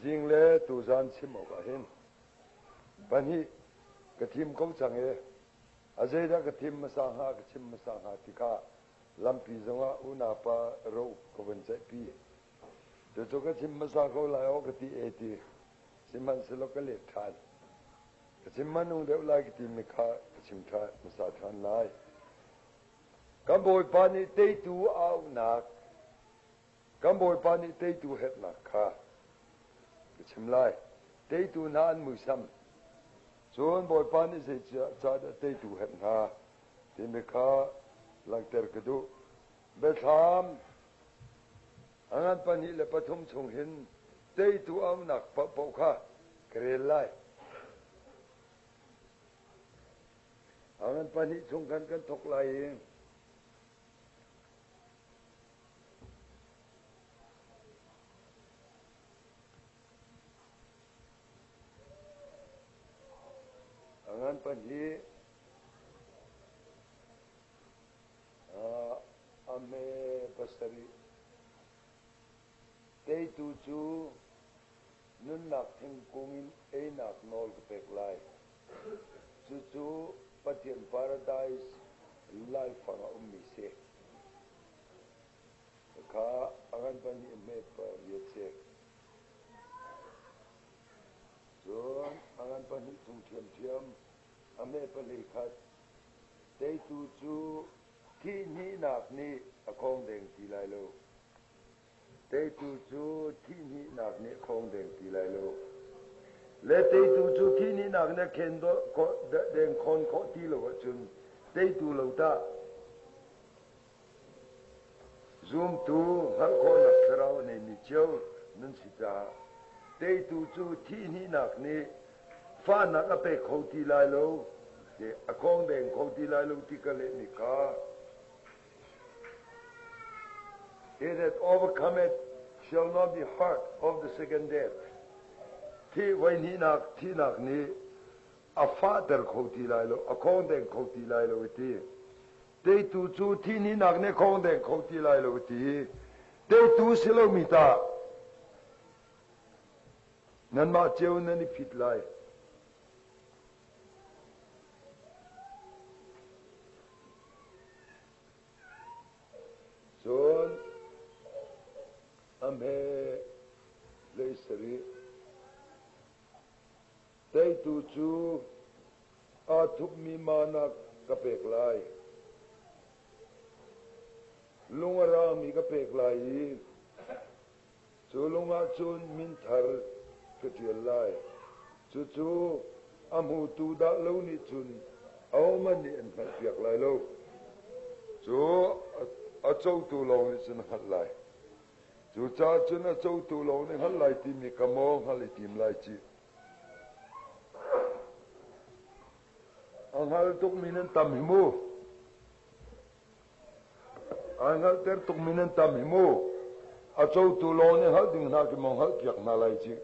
Zing le tuzan chim awk ah hin pahnih ka thim ko cang i a zeidah ka thim hmasa hnga ka chim hmasa hnga ti kha lampi zongah unaupa ro ka vun ceihpi. Cucu ka chim hmasa ko lai aw ka ti e ti. Sihmanhsehlaw ka let ṭhan. Ka chim hmanung deuh lai ka timi kha ka chim ṭhan hmasa ṭhan lai. Kan Bawipa nih teitu a auhnak Kan Bawipa nih teitu herhnak kha ka chim lai. Teitu hna an muisam. Cun Bawipa nih zeicahdah teitu herh hna timi kha langhter ka duh. Biathlam a ngan 23 chung hin teitu a umnak paohpaoh kha ka rel lai. A ngan pahnih chung khan kan thawk lai i A ngan pahnih a hme pasarih. Teitu cu nunnak thingkung in einak nawl ka pek lai. Cucu Pathian paradise laifang a ummi si. Kha a ngan pahnih hme pariat si. Cun a ngan pahnih chung ṭhiamṭhiam a hme pali khat. Teitu cu thihhnihnak nih a khawng deng ti lai lo. Teitu cu thihhnihnak nih khawng deng ti lai lo. Le teitu cu thihhnihnak nih khen deng khawn khawh ti lo ahcun teitu lo tah. Zumtu hngalh khawhnak thlarau a neimi cio nan si caah teitu cu thihhnihnak nih fahnak a pek kho ti lai lo, a khawng deng kho ti lai lo ti ka lehmi kha He that overcometh shall not be hurt of the second death. Thi voihnihnak thihnak nih a fahter kho ti lai lo, a khawngdeng kho ti lai lo ti. Teitu cu thihhnihnak nih khawngdeng kho ti lai lo ti. Teitu si lomi tah nanmah cio nan i phit lai. Cun a hme hlei sarih teitu cu aa thupmi mana ka pek lai. Lung a raangmi ka pek lai i Cu lung ah cun min thar ka ṭial lai. Cucu a hmutu dah lo nih cun ahohmanh nih an hngalhpiak lai lo. Cu a cotu lawng nih cun a hngalh lai. Cucaah cun a cotu lawng nih hngalh lai timi ka maw hngalh i tim lai cih. A hngal tukmi nan tam hi mu. Ai hngalhter tukmi nan tam hi mu. A cotu lawng nih hngalh ding hna khi maw hngalhpiak hna lai cih.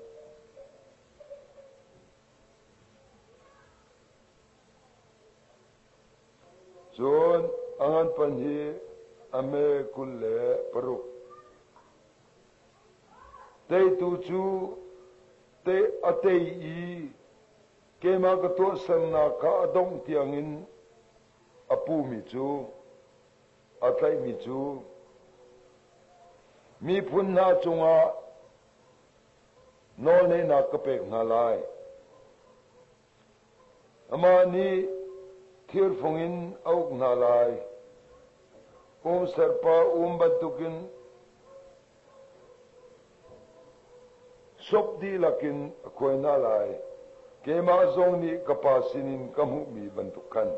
Cun a ngan pan hi a me 26. Teitu cu te a tei i keimah ka tuahsernak kha a dongh tiangin a pumi cu a tlaihmi cu miphun hna cungah nawlngeihnak ka pek hna lai. Amah nih thirfung in a uk hna lai. Umserpa um bantukin Sop dihlak in a khuai hna lai. Keimah zong nih ka Pa sinin ka hmuhmi bantuk khan.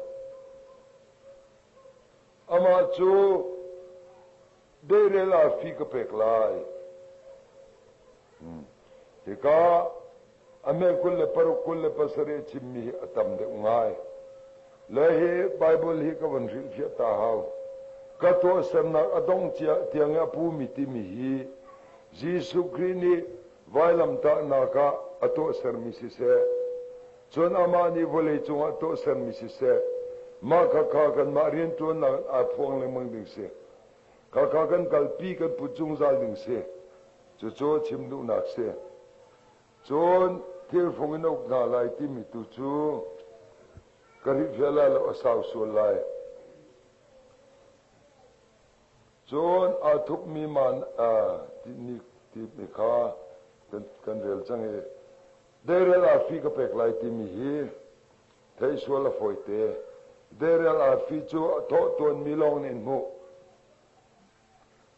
Amah cu deirel arfi ka pek lai. Hika a me 26 27 chimmi hi a tam deuh ngai. Le hi Bible hi ka van hrilhfiah ta hau. Ka tuahsernak a dong cia tiang a pumi timi hi Jesuh Khrih nih vailamtahnak ah a tuahsermi siseh, cun amah nih vawlei cungah tuahsermi siseh, mah khakha kanmah rianṭuannak in aa phuang lengmang ding si. Khakha kan kalpi kan put zungzal ding si. Cucu chim duhnak si. Cun thirfung in a uk hna lai timi tu cu ka hrilhfiah lai lo, a sau sual lai. Cun aa thupmi man timi kha kan rel cang i deirel arfi ka pek lai timi hi theih sual a fawite. Deirel arfi cu a thawh tuanmi lawng nih an hmuh.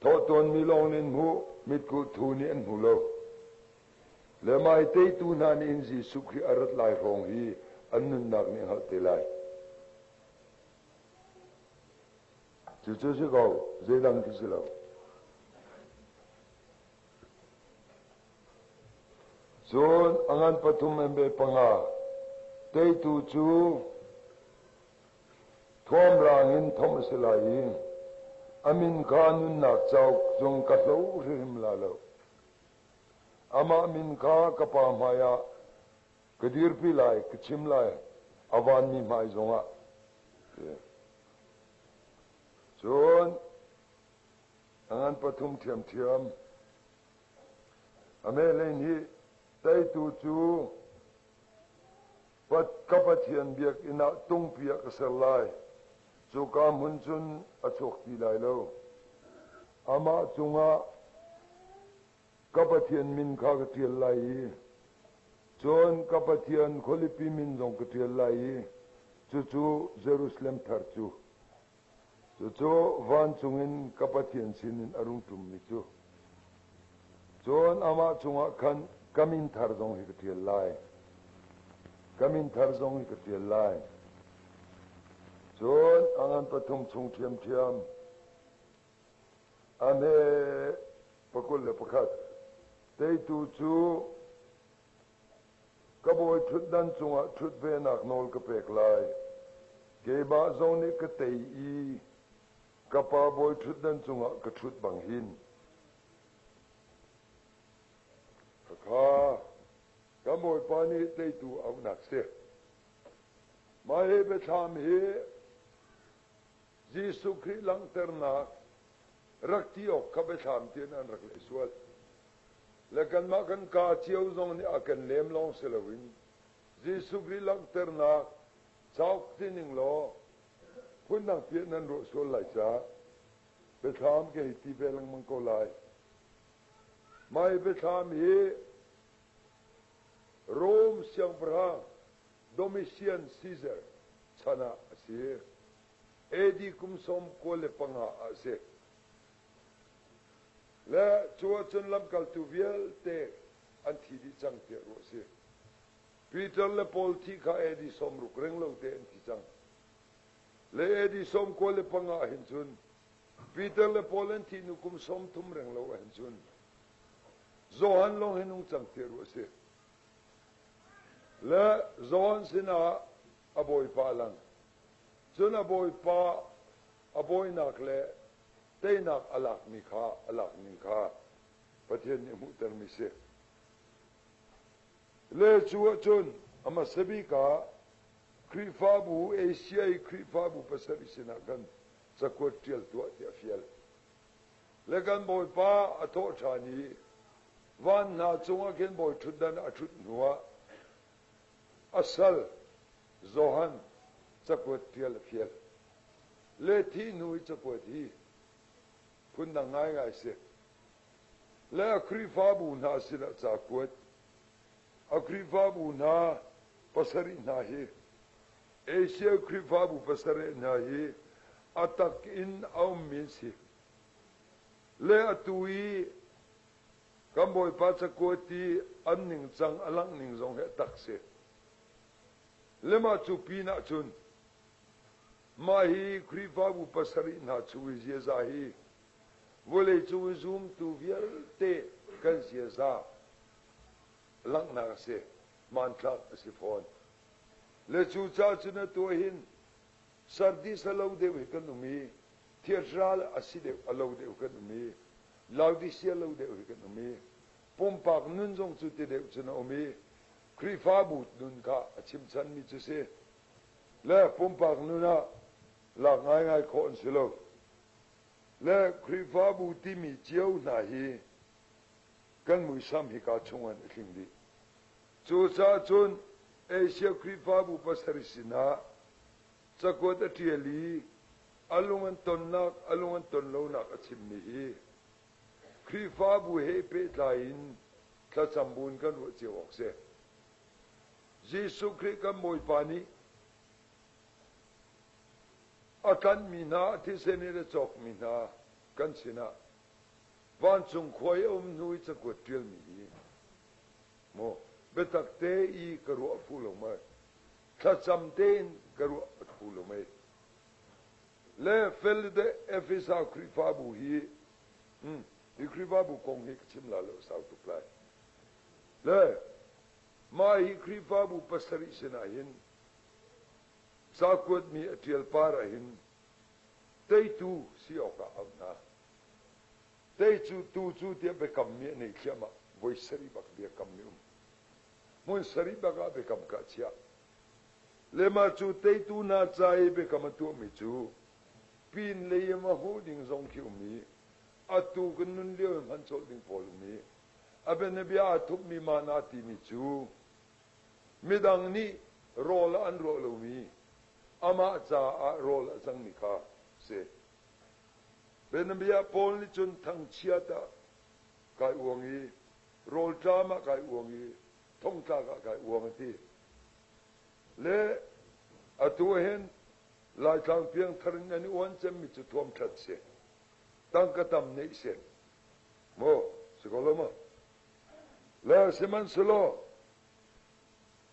Thawh tawnmi lawng nih an hmuh, mitkuh thu nih an hmu lo. Le mai teitu hna nih hin Jesuh Khrih a rat lai hrawng hi an nunnak nih a hngalh te lai. Cucu si ko, zeidang khi si lo. Cun a ngan pathum embe panga teitu cu Thuamrang in thomh a si lai i a min kha nunnak cauk cung ka hlo hrimhrim lai lo. Amah min kha ka Pa hmaiah ka dirpi lai, ka chim lai, a vanmi hmai zongah. Cun a ngan pathum ṭhiamṭhiam. A mehlein hi teitu cu Ka Pathian biakinn ah tungpi ah ka ser lai. Cuka hmun cun a chuak ti lai lo. Amah cungah ka Pathian min kha ka ṭial lai i cun ka Pathian khualipi min zong ka ṭial lai i cucu Jerusalem thar cu. Cucu vancung in ka Pathian sinin a rung ṭummi cu. Cun amah cungah khan ka min thar zong hi ka ṭial lai. Ka min thar zong hi ka ṭial lai. Cun a ngan pathum chung ṭhiamṭhiam a hme 21 teitu cu Ka bawi ṭhutdan cungah ṭhut venak nawl ka pek lai. Keimah zong nih ka tei i ka pa bawi ṭhutdan cungah ka ṭhut bang hin. Khakha kan Bawipa nih teitu auhnak si. Mah hi biathlam hi Jesuh Khrih langhternak rak ti awk kha biathlam tiin an rak leh sual. Le kanmah kan kaa cio zong nih a kan lem lawng si loin Jesuh Khrih langhternak cauk ti ning law phundang piah nan ruah sual lai caah biathlam ka hei ti ve lengmang ko lai. Mah hi biathlam hi Rome siangpahrang Domitian Caesar chan ah a si. AD kum 95 ah a si. Le cu ahcun lamkaltu vialte an thi dih cang tiah ruah a si. Peter le Paul thi kha AD 60 renglo te an thi cang. Le AD 95 ah hin cun Peter le Paul an thih hnu kum 30 renglo ah hin cun Johan lawng hi nung cang tiah ruah a si. Le Johan sinah a bawipa a lang. Cun a bawipa a bawinak le teinak a lakmi kha a lakning kha Pathian nih hmuhtermi si. Le cu ahcun a hmasa bik ah Khrihfabu Asia i Khrihfabu pasarih sinah khan cakuat ṭial tuah tiah a fial. Le kan Bawipa a thawh ṭhan i van hna cungah khin bawi ṭhutdan a ṭhut hnuah a sal Johan cakuat ṭial a fial. Le thih hnu i cakuat hi phundang ngaingai si. Le a Khrihfabu hna sinah ca kuat. A Khrihfabu hna pasarih hna hi Asia Khrihfabu pasarih hna hi a tak in a ummi an si. Le atu i kan Bawipa cakuat i an ningcang a langh ning zong hi a tak si. Le mah cu pin ah cun Mah hi Khrihfabu pasarih hna chung i ziaza hi vawleicung i zumtu vialte kan ziaza langhnak a si, hmanthlak a si fawn. Le cucaah cun atu ahhin Sardis a lo deuh hi kan um i Thiatira a si deuh a lo deuh kan um i Laodicea lo deuh hi kan um i pumpak nun zong cu ti deuh cun a um i Khrihfabu nun kha a chimchanmi cu si. Le pumpak nun ah lak ngaingai khawh an si lo. Le Khrihfabu timi cio hna hi kan muisam hika chung an i tling dih. Cucaah cun Asia Khrihfabu pasarih sinah cakuat a ṭial i a lung an tonnak, a lung an ton lonak a chimmi hi Khrihfabu he pehtlai in thlacam bu in kan ruah cio awk si. Jesuh Khrih kan Bawipa nih a tlanhmi hna, a thisen in a cawkmi hna kan sinah vancung khua i a um hnu i cakuat ṭialmi hi maw biatak te i ka ruah fu lo mei, thlacam tein ka ruah fu lo mei. Le Felide Efesa Khrihfabu hi hi Khrihfabu kong hi ka chim la lo sau tuk lai. Le mah hi Khrihfabu pasarih sinah hin ca kuatmi a ṭial par ah hin teitu si awkah auh hna. Tei cu tu cu tiah biakammi a nei thliahmah voi sarih bak biakammi um. Hmun sarih bak ah biakam ka chiah. Le mah cu teitu hna ca i biakam a tuahmi cu pin lei i ma hmuh ding zong khi um i atu kan nun lio i hman colh ding pawl um i a bianabia aa thupmi mana timi cu midang nih rawl ah an ruah lomi amah caah rawl a cangmi kha si. Bianabia Paul nih cun thangchiat ah kai uang i rawlṭam ah kai uang i thongtlak ah kai uang a ti. Le atu hin Laitlang piangthar in an i uan cemmi cu thuam ṭhat si. Tangka tam neih si. Maw, si ko lo maw? Le sihmanhsehlaw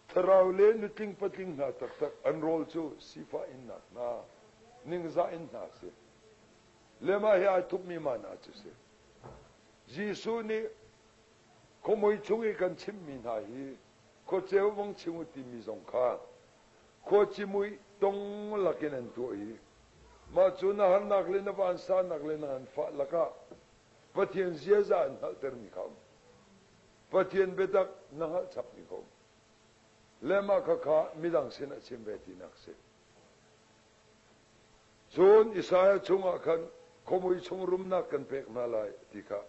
thlarau le nutling patling hna taktak an rawl cu sifah innak hna, ningzah in hna si. Le mah hi ai thupmi mana cu si. Jesuh nih khuamui chung i kan chimhmi hna hi khuaceu vong chim u timi zong kha khuacimui tong lakin an tuah i mah cu na harnak le na vansannak le na nganfah lakah Pathian ziaza an hngalhtermi kha um. Pathian biatak na hngalh chapmi kha um. Le mah khakha midang sin a chim ve tinak si. Cun Isaiah chungah khan khuamui chung rumnak kan pek hna lai ti kha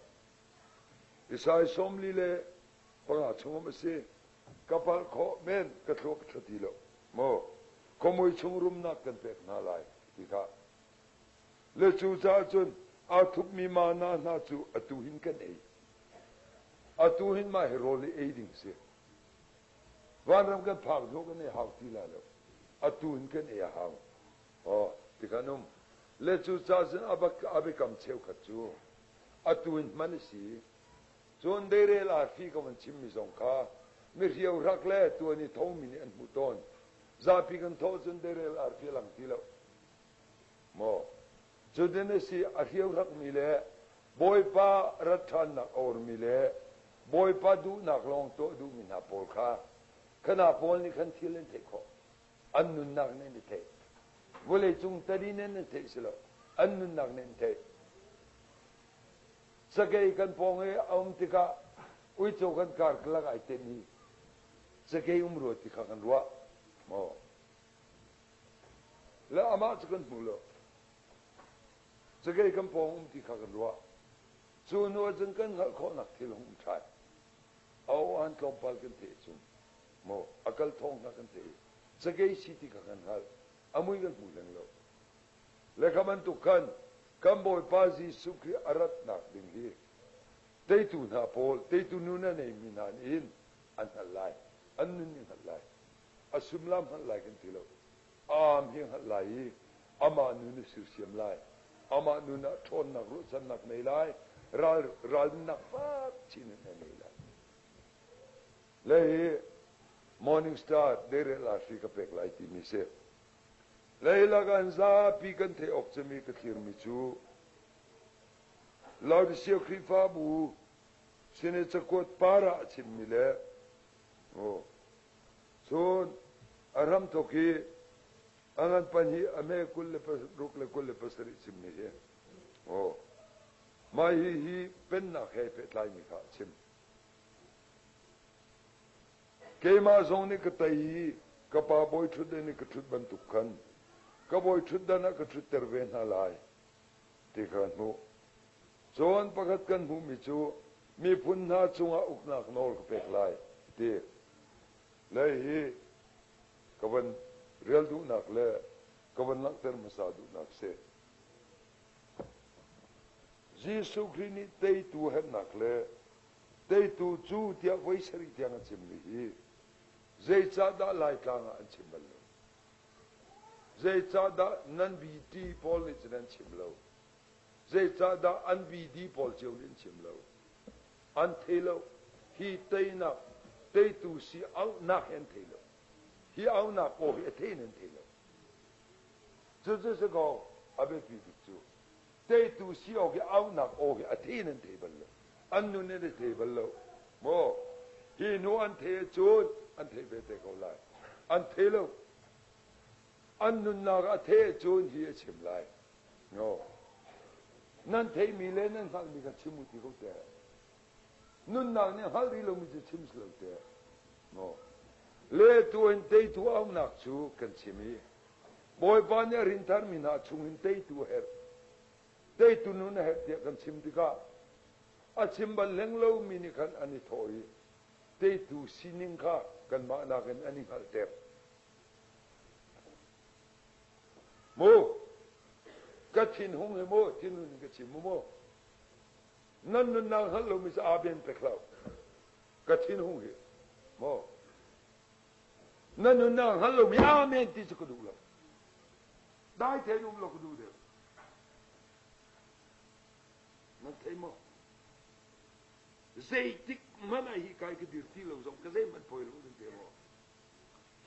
Isaiah 45 chungum a si. Ka palh khawh men ka thluak ṭha ti lo. Maw khuamui chung rumnak kan pek hna lai ti kha. Le cu caah cun aa thupmi mana hna cu atu hin kan ei. Atu hin mah hi rawl i ei ding si. Vanram kan phak hnu kan ei hau ti lai lo. Atu hin kan ei a hau. Oh, ti khan um. Le cu caah cun a biakam cheukhat cu atu hin hman a si. Cun deirel arfi ka van chimmi zong kha mihriau rak le tuan i thomi nih an hmuh tawn. Zapi kan thawh cun deirel arfi a lang ti lo. Maw? Cutin a si a hriauhrakmi le Bawipa rat ṭhannak a urmi le Bawipa duhnak lawng tuah duhmi hna pawl kha khana pawl nih khan thil an theih khawh. An nunnak nih an i theih. Vawleicung tadin in an theih si lo. An nunnak nih an theih. Cakei kan pawng i a um tikah uico kan karkalak ai tem i cakei um rua ti kha kan ruah. Maw? Le amah cu kan hmu lo. Cakei kan pawng um ti kha kan ruah. Cu hnu ahcun kan hngalh khawhnak thil hung um ṭhan. A ohan tlawmpal kan theih cun maw a kal thawng hna kan theih i cakei si ti kha kan hngalh. A mui kan hmu hleng lo. Le kha bantuk khan kan Bawipa Jesuh Khrih a ratnak ding hi teitu hna pawl, teitu nun a neimi hna nih hin an hngalh lai. An nun nih hngalh lai. A sumlam hngalh lai kan ti lo. Aam hi hngalh lai i amah nun i sersiam lai. Amah nun ah ṭhawnnak ruahchannak nei lai. Ral ralrinnak fak chin in a nei lai. Le hi Morning Star deirel ahri ka pek lai timi si. Leilak an zapi kan theih awk cemi ka thlirmi cu Laodicea Khrihfabu sin i cakuat par ah a chimmi le cun a hramthawk i a ngan pahnih a hme 26 le 27 chimmi hi mah hihi pennak he pehtlaimi kha a chim. Keimah zong nih ka tei i ka pa bawi ṭhutdan i ka ṭhut bantuk khan ka bawi ṭhutdan ah ka ṭhutter ve hna lai ti kha kan hmuh. Cun pakhat kan hmuhmi cu miphun hna cungah uknak nawl ka pek lai ti. Le hi ka van rel duhnak le ka van langhter hmasa duhnak si. Jesuh Khrih nih teitu herhnak le teitu cu tiah voi sarih tiang a chimmi hi zeicahdah Laitlang ah an chim bal lo? Zeicahdah nan BT pawl nih cun an chim lo? Zeicahdah an BD pawl cio nih an chim lo? An thei lo. Hi teinak, teitu si auhnak hi an thei lo. Hi auhnak aw hi a thei in an thei lo. Cucu si kaw a biapi bik cu teitu si awk i auhnak aw hi a thei in an thei bal lo. An nun in a thei bal lo. Maw hi hnu an thei ahcun an thei ve te ko lai. An thei lo. An nunnak a thei ahcun hi a chim lai. No. Nan theihmi le nan hngalhmi kha chim u ti ko te. Nunnak nih hngalh rih lomi cu chim si lo te. No. Le tu in teitu auhnak cu kan chim i Bawipa nih a rintharmi hna chung in teitu a herh. Teitu nun a herh tiah kan chim tikah a chim bal hleng lomi nih khan an i thawh i teitu sining kha kanmah nakin an i hngalhter. Mu ka thinhung hi mu thinhun in ka chim mu mu nan nunnak hngalh lomi cu aa ben pek hlah ka thinhung hi mu na nunnak hngalh lomi amen ti cu ka duh lo dai tein um lo ka duh deuh nan thei maw zeitik hmanh ah hi kai ka dir ti lo zong ka zeihmanh poi lo nan te maw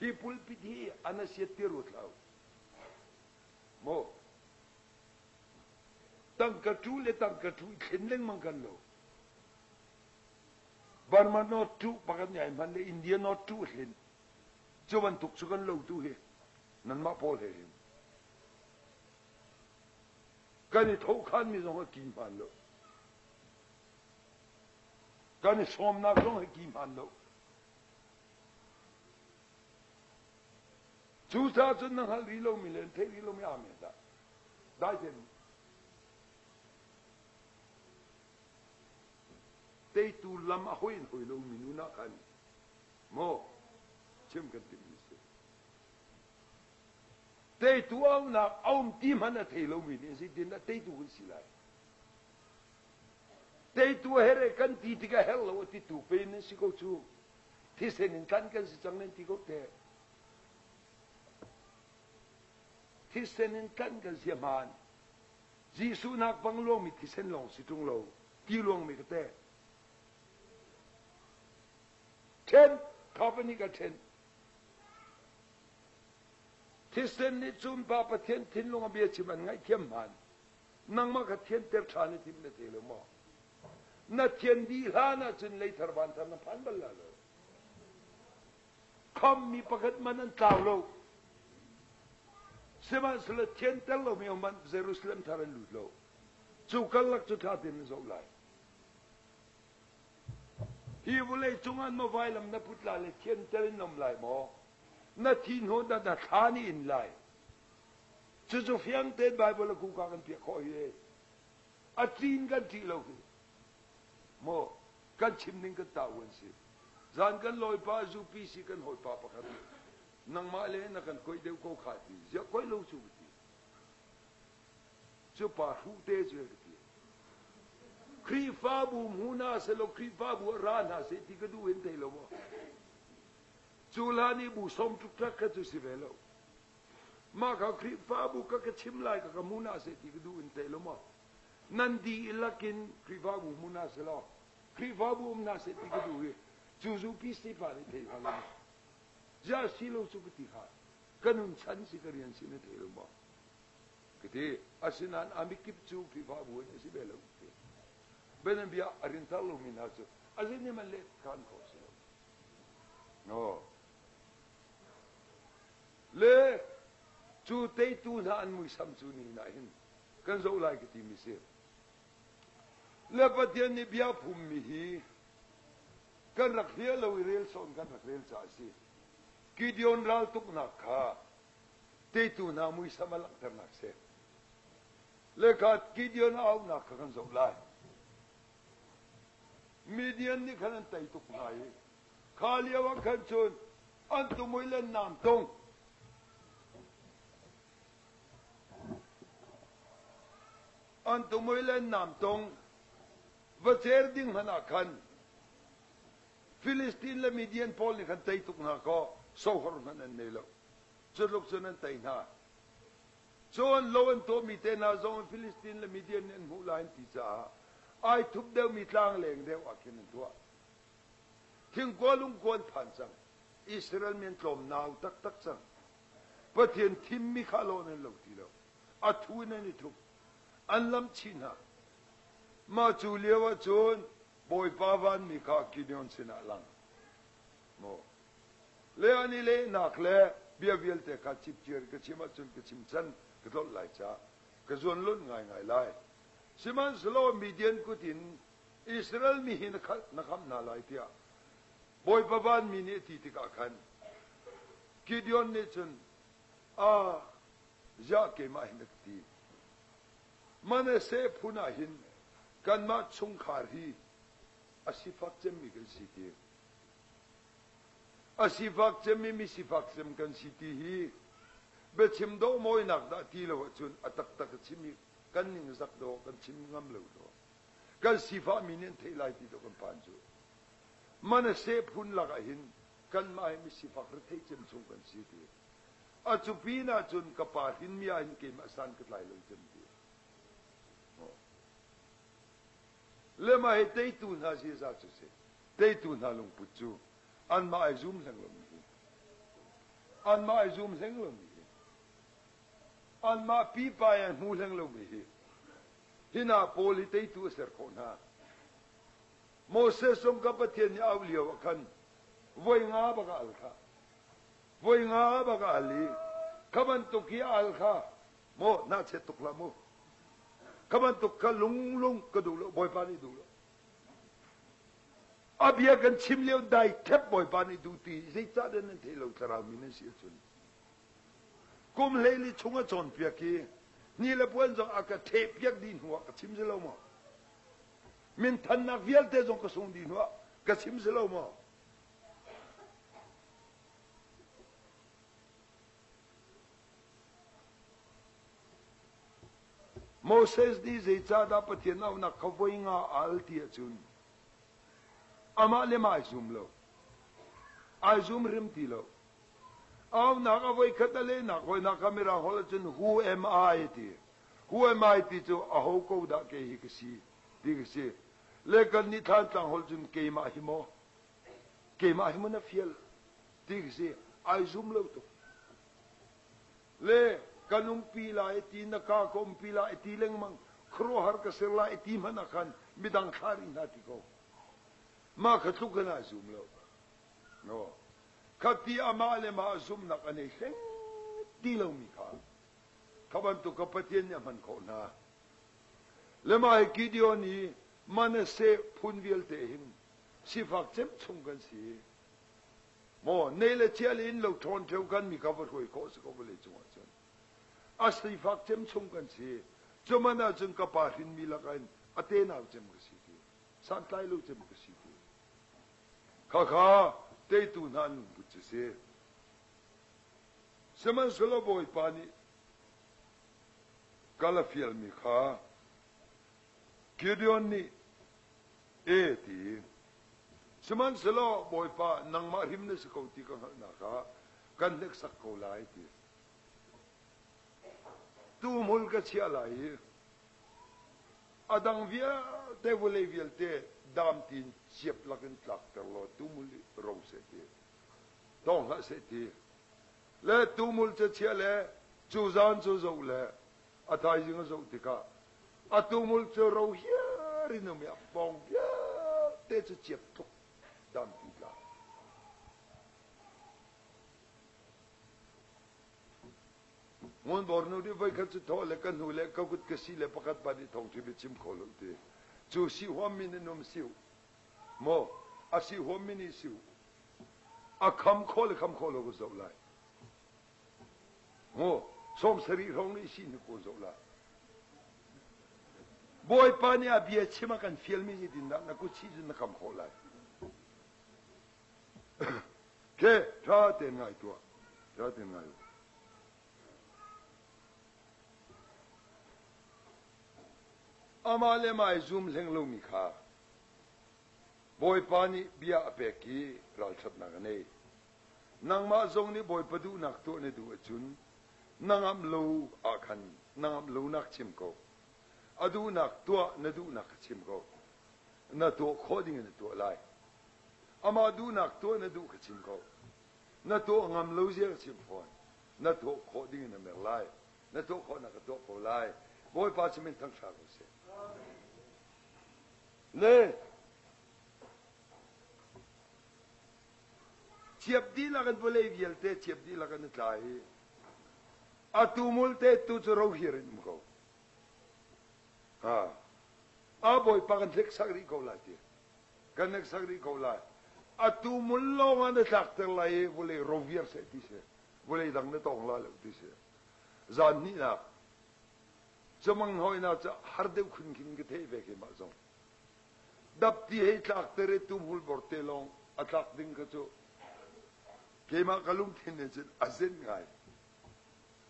Hi pulpit hi an a siat ti ruat hlah u. Maw? Tangka ṭu le tangka ṭu i thlen lengmang kan lo. Burma note ṭu pakhat nih ai hman le India note ṭu a thlen. Cu bantuk cu kan lo tu hi nanmah pawl he hin. Kan i thohkhan mi zong a ki hmaan lo. Kan i sawmnak zong hi ki hmaan lo. Cucaah cun na hngalh rih lomi le na theih rih lomi amen dah. Dai tein teitu lam a hoi in hoi lomi nu nak khan maw chim kan timhmi si. Teitu aunak a um ti hmanh a thei lomi nih zeitin dah teitu kan si lai. Teitu a herh kan ti tikah herh lo a titu pe nan si ko cu. Thisen in tlanh kan si cang nan ti ko te. Thisen in tlanh kan si hmaan. Jesuh nak bang luangmi thisen lawng si ṭung lo, ti luangmi ka te. Ṭhen, kha nih ka ṭhen. Thisen nih cun Pa Pathian thinlung a bia chim an ngaihthiam hmaan. Nangmah kha thianter ṭhan i tim na thei lo maw? Na thian dih hlan ahcun leithar vanthar na phan bal la lo. Khammi pakhat man an tlau lo. Sihmanhsehlaw thianter lomi man Jerusalem thar an lut lo. Cu karlak cu ṭha tein na zoh lai. Hi vawlei cungah na vailam na put lai le thianter in na um lai maw? Na thi hnu dah na thla nih in lai. Cucu fiang tein Baibal a kuka kan piah khawh hi a ṭin kan ṭih lo hi maw kan chim ning kan tah an si. Zan kan lawipa UPC kan hawipa pakhat nih nangmah le na kan koih deuh ko kha ti ziah koih lo cu ka ti. Cu pa hruh te cu ka ti. Khrihfabu hmu hna selaw Khrihfabu ah ra hna seh ti ka duh hin thei lo maw? Cu hlan i bu som ṭukṭak kha cu si ve lo. Mah kha Khrihfabu ka ka chim lai ka ka hmu hna seh ti ka duh in thei lo maw? Nan dihlak in Khrihfabu hmu hna seh law Khrihfabu um hna seh ti ka duh i cu zu PC pa nih thei hlah lo. Ziah si lo cu ka ti kha ka nun chan si ka rian si na thei lo maw? Ka ti. Asinain a mikip cu Khrihfabu in a si ve lo ti. Bianabia a rinthar lomi hna cu a zei nih man let khan khawh si lo. No. Le cu teitu hna an muisam cu ni ah hin kan zoh lai ka timi si. Le Pathian nih bia phummi hi kan rak hliah lo i rel sawn kan rak rel caah a si. Gideon raltuknak kha teitu hna muisam a langhternak si. Le kha Gideon a auhnak kha kan zoh lai. Midian nih khan an tei tuk hna i kha lio ah khan cun. An tumui le nam tung. An tumui le nam tung va cer ding hmanh ah khan Filistin le Midian pawl nih khan tei tuk hna kaw sohor hmanh an nei lo. Cu tluk cun an tei hna. Cun lo an tuahmi te hna zong Filistin le Midian nih an hmuh lai an ti caah ai thup deuhmi tlang leng deuh ah khin an tuah. Thingkua lungkua an phan cang. Israel mi an tlawm nau taktak cang. Pathian thimmi kha lawn an lo ti lo. A thu in an i thup. An lamh chih hna. Mah cu lio ah cun Bawipa vanmi kha Gideon sinah lang. Maw? Le an i lehnak le bia vialte kha cipciar ka chim ahcun ka chim can ka tlolh lai caah ka zuan lonh ngaingai lai. Sihmanhsehlaw Midian kut in Israel mi hi na khamh hna lai tiah Bawipa vanmi nih a ti tikah khan Gideon nih cun, A ziah keimah hin a ka ti. Manasseh phun ah hin kanmah chungkhar hi a sifak cemmi kan si ti. A sifak cemmi mi sifak cem kan si ti hi biachim dawh mawinak dah ti lo ahcun a taktak a chim i kan ning zak dawh kan chim ngam lo dawh. Kan sifahmi nih an theih lai ti dawh kan phan cu. Manasseh phun lakah hin kanmah hi misifak rethei cem chung kan si ti. A cu pin ah cun ka pa hrinmi ah hin keimah san ka tlai lo cem ti. Le mah hi teitu hna ziaza cu si. Teitu hna lungput cu anmah ai zum hleng lomi hi. Anmah ai zum hleng lomi hi. Anmah pipa ai hmu hleng lomi hi. Hina pawl hi teitu a ser khawh hna. Moses zong ka Pathian nih auh lio ah khan voi nga bak a al kha. Voi nga bak a al i kha bantuk hi a al kha maw na chet tuk hlah mu. Kha bantuk kha lung lung ka duh lo Bawipa nih duh lo. A bia kan chim lio dai thep Bawipa nih duh ti zeicah dah nan theih lo thlarau mi nan si ahcun. Kum hleili chung a cawnpiak i ni le puan zong a ka ṭhehpiak dih hnu ah ka chim si lo maw? Minthannak vialte zong ka sung dih hnu ah ka chim si lo maw? Moses nih zeicahdah Pathian auhnak kha voi nga a al ti ahcun amah le mah ai zum lo. Ai zum hrim ti lo. Aunak a voikhat a lehnak hawinak kha Mirang holh ahcun who am I ti. Who am I ti cu aho ko dah kei hi ka si ti ka si. Le kan nih Thlantlang holh cun keimah hi maw? Keimah hi maw na fial ti ka si. Ai zum lo tuk. Le kan umpi lai ti na ka ka umpi lai ti lengmang khuaruahhar ka ser lai ti hmanh ah khan midang thlah rih hna ti ko. Mah kha tluk in ai zum lo. No. Khati amah le mah zumhnak a nei hleng ti lomi kha kha bantuk ka Pathian nih a hman khawh hna. Le mah hi Gideon i Manasseh phun vialte hin sifak cem chung kan si. Maw nei le chia le inn lo ṭhawn ṭheu kan mi kha va hruai khawh si ko vawlei cungah cun. A sifak cem chung kan si. Cuman ahcun ka pa hrinmi lakah in a tenau cem ka si ti. Santlai lo cem ka si ti. Khakha teitu hna an lungput cu si. Sihmanhsehlaw Bawipa nih kal a fialmi kha Gideon nih e ti. Sihmanhsehlaw Bawipa nangmah hrim na si ko ti ka hngalhnak ah kan hneksak ko lai ti. Tuhmul ka chiah lai i a dang vialte vawlei vialte dam tiin ciap lakin tlakter law tuhmul i ro seh ti. Tawng hlah seh ti. Le tuhmul cu chiah le cu zan cu zoh le a thaizing a zoh tikah a tuhmul cu ro hiar in um i a pawng vialte cu ciap tluk dampi tla. Ngun nu nih voikhat cu thawh le ka hnu le ka kut ka si le pakhat pa nih thawngṭha bia chim kho lo ti. Cu si huammi nan um siu. Maw a si huammi nih siu. A kham khawh le kham khawh lo ka zoh lai. Maw 70 hrawng nih si hnu ko zoh lai. Bawipa nih a bia chim a kan fialmi zeitindah na kut si cun na kham khawh lai. Ke ṭha tein ngai tuah. Ṭha tein ngai u. Amah le mah i zum hleng lomi kha Bawipa nih bia a pek i ralṭhatnak a nei. Nangmah zong nih Bawipa duhnak tuah na duh ahcun na ngamh lo ah khan na ngamh lonak chim ko. A duhnak tuah na duhnak kha chim ko. Na tuah khawh ding in na tuah lai. Amah duhnak tuah na duh kha chim ko. Na tuah ngam lo zia ka chim fawn. Na tuah khawh ding in na mer lai. Na tuah khawhnak ka tuah ko lai. Bawipa cu min thangṭha ko seh. Le ciap dihlak in vawlei vialte ciap dihlak in a tla i a tumul te tu cu rohir in um ko. Ha. A bawipa kan hleksak rih ko lai ti. Kan hleksak rih ko lai. A tumul lawng ah na tlakter lai i vawlei roviar seh ti si. Vawlei dang na tawng la lo ti si. Zan hnihnak Camang hawinak cu har deuh khun khin ka theih ve keimah zong. Dapti hei tlakter i tumhul bor te lawng a tlak ding kha cu keimah ka lungthin in cun a zenh ngai.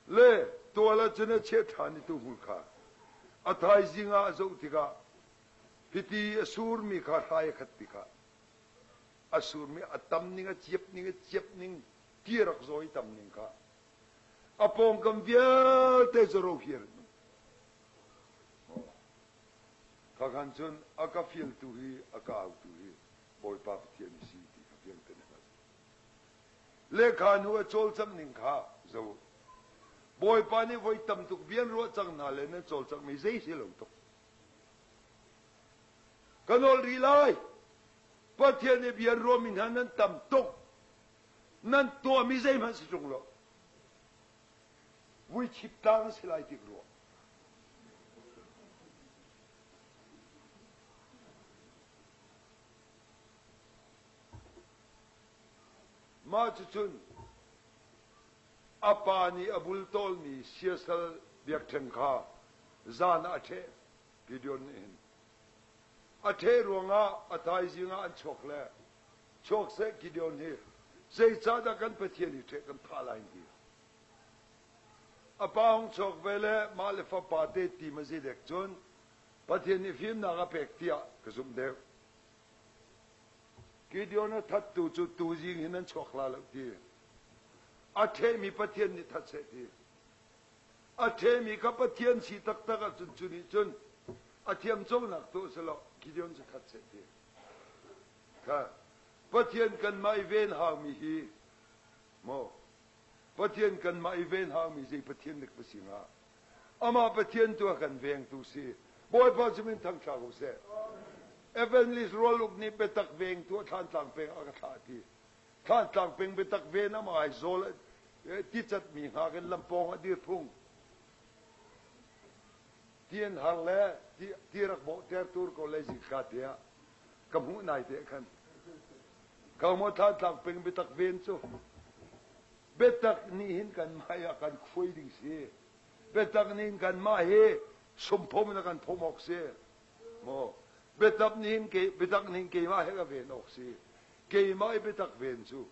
Le tual ah cun a chiah ṭhan i tumhul kha a thaizing ah a zoh tikah hiti a surmi kha hrai a khat tikah a surmi a tam ning a ciap ning a ciap ning ti rak zawi tam ning kha A pawngkam vialte cu rohir in um. Kha khan cun a ka fialtu hi a ka autu hi Bawipa Pathian a si ti kha fiang tein a hngalh. Lehkha hnu a cawlcangh ning kha zo. Bawipa nih voi tam tuk bian ruah cang hna le nan cawlcanghmi zei si lo tuk. Ka nawl rih lai. Pathian nih bian ruahmi hna nan tam tuk. Nan tuahmi zeihmanh si ṭung lo. Vuichip tlang si lai tik rua. Mah cucun a pa nih a bultawlmi siasal biakṭheng kha zan ah a ṭheh. Gideon nih hin a ṭheh ruangah a thaizing ah an chuak le Chuak seh Gideon hi zeicahdah kan Pathian hi ṭheh kan thah lai ti. A pa hung chuak ve le mah le fapa te ti ma zidek cun Pathian nih fimnak a pek tiah ka zumh deuh. Gideon a thattu cu tuzing hin an chuak la lo ti. A ṭhehmi Pathian nih that seh ti. A ṭhehmi kha Pathian si taktak ahcun cu nih cun a thiamconak tu a si lo. Gideon cu that seh ti. Kha Pathian kanmah i ven haumi hi maw Pathian kanmah i ven haumi zei Pathian dik va si hnga? Amah Pathian tu a kan vengtu si. Bawipa cu min thangṭha ko seh. Evangelist Rualuk nih biatak vengtu a Thlantlang peng a ka thlah ti. Thlantlang peng biatak ven amah ai zawl ti catmi hngak in lampawng a dir phung. Ti an har le ti rak bawhter tur ko le zingka te ah ka hmuh nai te khan ka mo thla peng biatak ven cu biatak nih hin kan mah ah kan khuai ding si biatak nih hin kan mah hi sumphom in kan phom awk si mo biatak nih hin ke biatak nih hin keimah he ka ven awk si keimah i biatak ven cu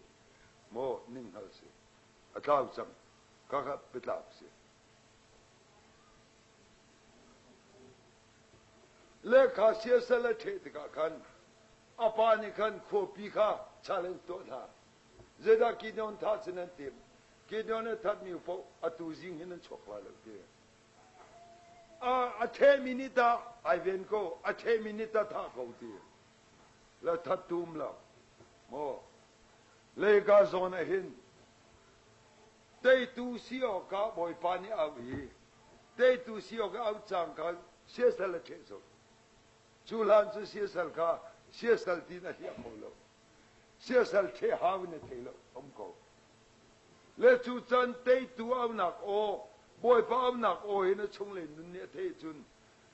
mo ning hngal si a tlau cang ka ka biatlak si Lehkha siasal a ṭheh tikah khan a pa nih khan khuapi kha challenge tuah hna. Zeidah Gideon thah cu nan timh? Gideon a thatmi paoh atu zing hin nan chuak lai lo ti. A ṭhehmi nih tah ai ven ko, a ṭhehmi nih tah thah ko ti. Le that tu um lo. Maw? Leika zawn ah hin Teitu si awkah Bawipa nih a auh i teitu si awkah auh cang kha siasal a ṭheh zau. Cu hlan cu siasal kha siasal tiin a hliah kho lo. Siasal ṭheh hau in a thei lo, um ko. Le cu can teitu aunak aw, Bawipa aunak aw hi na chunglei nun nih a theih cun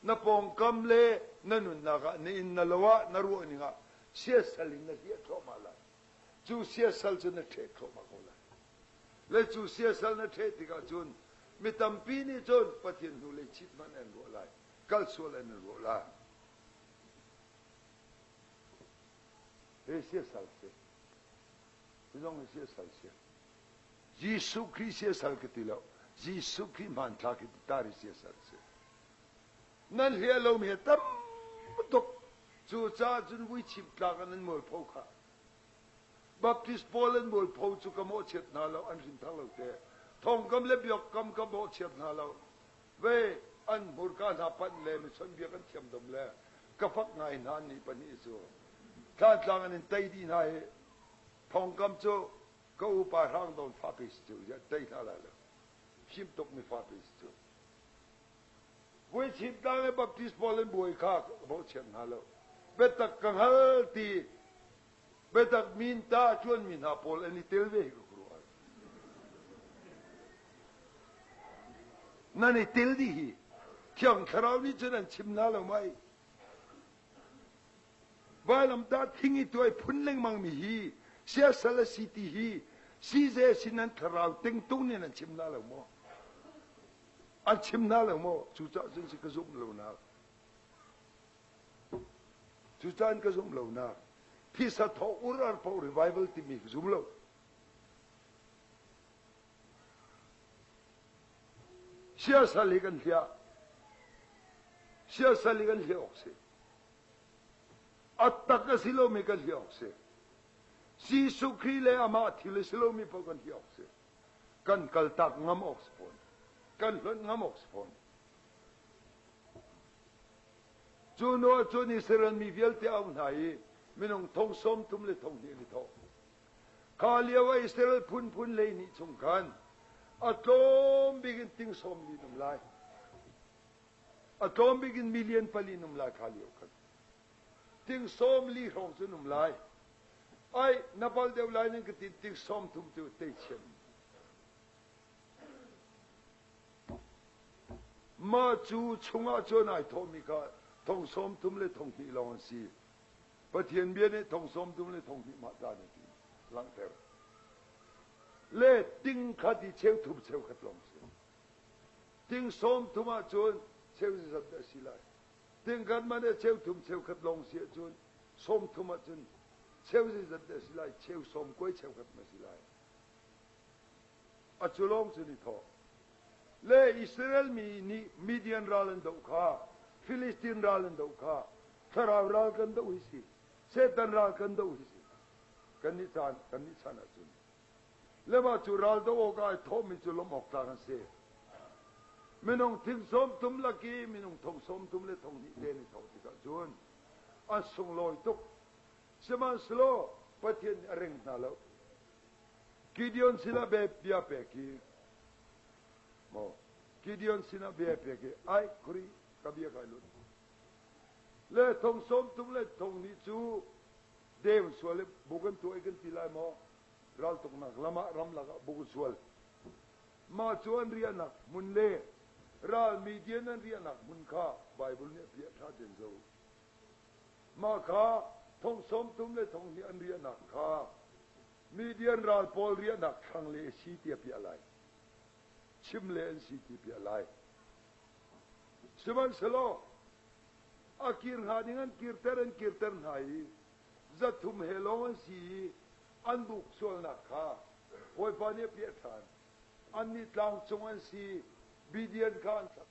na pawngkam le na nunnak ah na inn na lo ah na ruah ning ah siasal in na hliah thluahmah lai. Cu siasal cu na ṭheh thluahmah ko lai. Le cu siasal na ṭheh tikah cun mi tampi nih cun Pathian hnulei chit hmanh an ruah lai, kal sual an ruah lai. Hi siasal si. Hi zong hi siasal si. Jesuh Khrih siasal ka ti lo. Jesuh Khrih hmanthlak hi tar hi siasal si. Nan hliah lomi hi tam tuk. Cucaah cun vui chim tlak in an mualpho kha. Baptist pawl an mualpho cu ka mawhchiat hna lo, an hrinthar lo te. Thongkam le biakam ka mawhchiat hna lo. Ve an hmurka hna panh le mi chawnhbiak an thiam dom le ka fak ngai hna ni pahnih cu. Thlantlang an in tei dih hna hi thongkam cu ka upa hrang don fa pe si cu tei hna lai lo. Fim tuk mi fa pe si cu. Vuichip tlang le Baptist pawl an buai kha ka bochan hna lo. Biatak ka hngal ti biatak min ta ṭuanmi hna pawl an i tel ve hi ka ruah. Nan i tel dih hi Thiang Thlarau nih cun an chim hna lo mai. Vailamtah thing i tuai phun lengmang mi hi siasal a si ti hi size sin an thlarau tingtung nih an chim hna lo maw? An chim hna lo maw? Cucaah cun si ka zumh lonak. Cucaah ka zumh lonak. Thisa thaw ur ar paoh revival timi ka zum lo. Siasal hi kan hliah. Siasal hi kan hliah awk si. A tak a si lomi kan hliah awk si. Jesuh Khrih le amah thil a si lomi paoh kan hliah awk si. Kan kaltak ngam awk si fawn. Kan hlonh ngam awk si fawn. Cu hnu ah cun Israel mi vialte auh hna i minung thong sawm thum le thong hnih an i thawh. Kha lio ah Israel phunphun 12 chung khan a tlawm bik in ting sawm li um lai. A tlawm bik in million pali um lai kha lio khan. Ting sawm li hrawng cun um lai. Ai, na bal deuh lai nan ka ti ting sawm thum cu tei chiam. Mah cu chungah cun ai thawhmi kha thong sawm thum le thong hnih lawng an si. Pathian bia nih thong sawm thum le thong hnih mah caan a ti langhter. Le ting khat i cheu thum cheu khat lawng si. Ting sawm thum ahcun cheu zat dah si lai. Ting khat man ah cheu thum cheu khat lawng si ahcun sawm thum ahcun cheu zat dah si lai cheu sawm kuai cheu khat ma si lai. A cu lawng cun i thawh. Le Israel mi nih Midian ral an doh kha, Filistin ral an doh kha, thlarau ral kan doh hi si, Satan ral kan doh hi si. Kannih caan, kannih chan ahcun. Le mah cu ral doh awk ah ai thawhmi cu lawmh awk tlak an si. Minung thing sawm thum lak i minung thong sawm thum le thong hnih te an i thawh tikah cun an sunglawi tuk. Sihmanhsehlaw Pathian nih a ring hna lo. Gideon sinah bia pek i maw Gideon sinah bia pek i ai khuri ka bia kai lut le thong sawm thum le thong hnih cu dem sual i buk an tuah i kan ti lai maw raltuknak lam ah ramlak ah buk sual mah cu an riahnak hmun le ral Midian an riahnak hmun kha Bible nih a piah ṭha ten zo mah kha thong sawm thum le thong hnih an riahnak kha Midian ral pawl riahnak thlang le a si ti a piah lai. Chim le an si ti piah lai. Sihmanhsehlaw a kir hnga ding an kirter an kirter hna i zathum he lawng an si i an buk sualnak kha Bawipa nih a piah ṭhan. Annih tlang cung an si, Midian kha an thlak.